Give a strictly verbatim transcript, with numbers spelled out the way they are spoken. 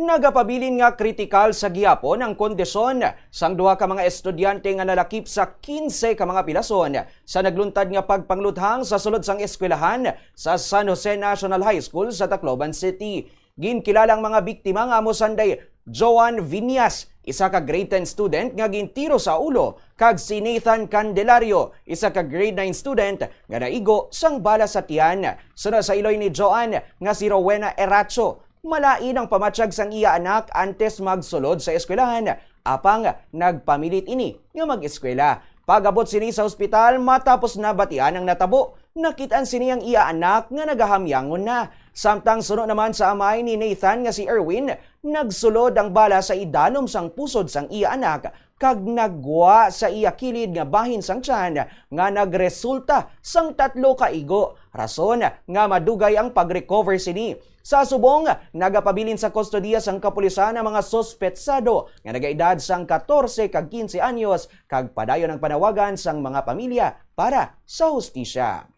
Nagapabilin nga kritikal sa gihapon ang kondisyon sang duha ka mga estudyante nga nalakip sa kinse ka mga pilason sa nagluntad nga pagpangluthang sa sulod sang eskwelahan sa San Jose National High School sa Tacloban City. Ginkilala ang mga biktima nga amo sanday Joan Viñas, isa ka grade ten student nga gintiro sa ulo, kag si Nathan Candelario, isa ka grade nine student nga naigo sang bala sa tiyan. Sunod sa iloy ni Joan nga si Rowena Eracho, malain ang pamatyag sang iya anak antes magsulod sa eskwelahan, apang nagpamilit ini nga mag-eskwela. Pag-abot sini sa ospital, matapos nabatian ang natabo, nakit-an sini ang iya anak nga nagahamyangon na. Samtang suno naman sa amay ni Nathan nga si Erwin, nagsulod ang bala sa idalom sang pusod sang iya anak kag nagwa sa iya kilid nga bahin sang tiyan nga nagresulta sang tatlo ka igo, rason nga madugay ang pag-recover sini. Sa subong, nagapabilin sa kustodiya sang kapulisan ang mga suspetsado nga nagaedad sang katorse kag kinse anyos, kag padayon ang panawagan sang mga pamilya para sa hustisya.